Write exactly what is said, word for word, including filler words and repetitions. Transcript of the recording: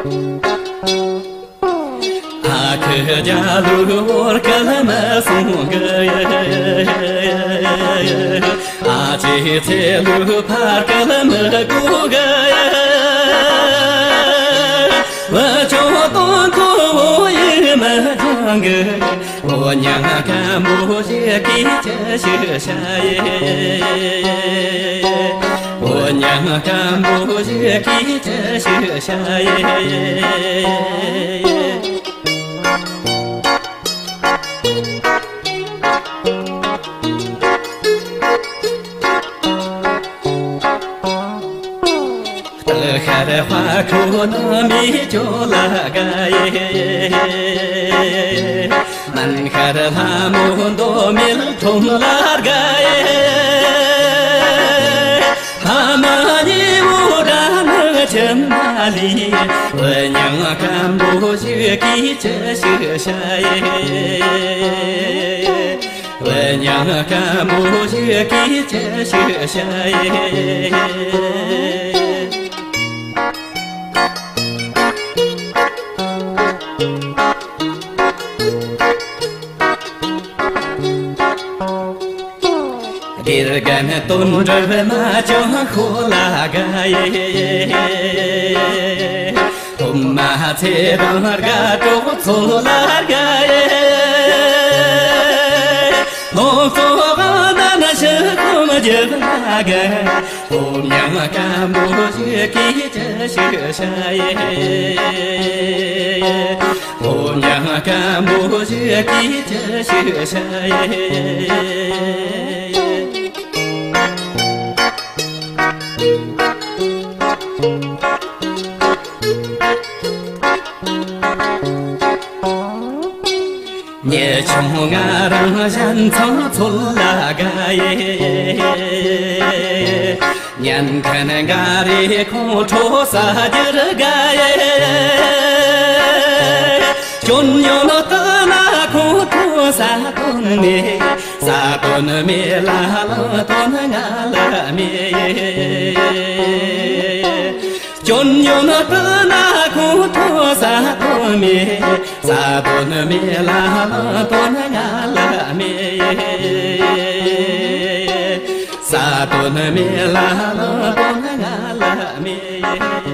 ཨ་ཁུ་རྒྱ་ལོ་བོར་གལ་མ་སོང་གི། ཨ་ཅེ་ཚེ་ལོ་ཕར་གལ་མ་གོ་གི། བུ་ཆུང་དོན་ཐོ་བོ་ཡིན་མ་ཅང་གི། འོ་ཉང་སྐམ་པོ་ཞིག་གིས་ཅི་ཞིག་བྱ་ཡེ། འོ་ཉང་སྐམ་པོ་ཞིག་གིས་ཅི་ཞིག་བྱ་ཡེ། སྟག་ཤར་དཔའ་ཁོ་ན་མི་ཅོ་ལ་དགའ་ཡེ། སྨན་ཤར་ལྷ་མོ་མདོ་མེད་ཁྲོམ་ལ་དགའ་ཡེ། ཕ་མ་གཉིས་པོ་དགྲ་ནག་ཁྱིམ་ན་ལུས། བུ་ཉང་སྐམ་པོ་ཞིག་གིས་ཅི་ཞིག་བྱ་ཡེ། བུ་ཉང་སྐམ་པོ་ཞིག་གིས་ཅི་ཞིག་བྱ་ཡེ། དགེ་རྒན་དོན་གྲུབ་མ་ཅང་ཁོ་ལ་དགའ་ཡེ། སློབ་མ་ཚེ་རིང་དགའ་གྲོགས་ཚོ་ལ་དགའ་ཡེ། སློབ་གཙོ་དབང་ལྡན་ཞི་ཁོམ་རྒྱུད་ལ་དགའ། སློབ་མྱང་སྐམ་པོ་ཞིག་གིས་ཅི་ཞིག་བྱ་ཡེ། སློབ་མྱང་སྐམ་པོ་ཞིག་གིས་ཅི་ཞིག་བྱ་ཡེ། ཉེ་ཆུང་ང་རང་གཞན་ཚང་ཚོ་ལ་དགའ་ཡེ། ཉན་མཁན་འགའ་རེ་ཁོང་ཁྲོ་ཟ་རྒྱུར་དགའ་ཡེ། སྐྱོན་ཡོད་ལྟ་ན་ཁོང་ཁྲོ་ཟ་དོན་མེད། ཟ་དོན་མེད་ལ་ལ་དོན་ང་ལ་མེད། སྐྱོན་ཡོད་ལྟ་ན་ཁོང་ཁྲོ་ཟ་དོན་མེད། ཟ་དོན་མེད་ལ་ལ་དོན་ང་ལ་མེད། ཟ་དོན་མེད་ལ་ལ་དོན་ང་ལ་མེད།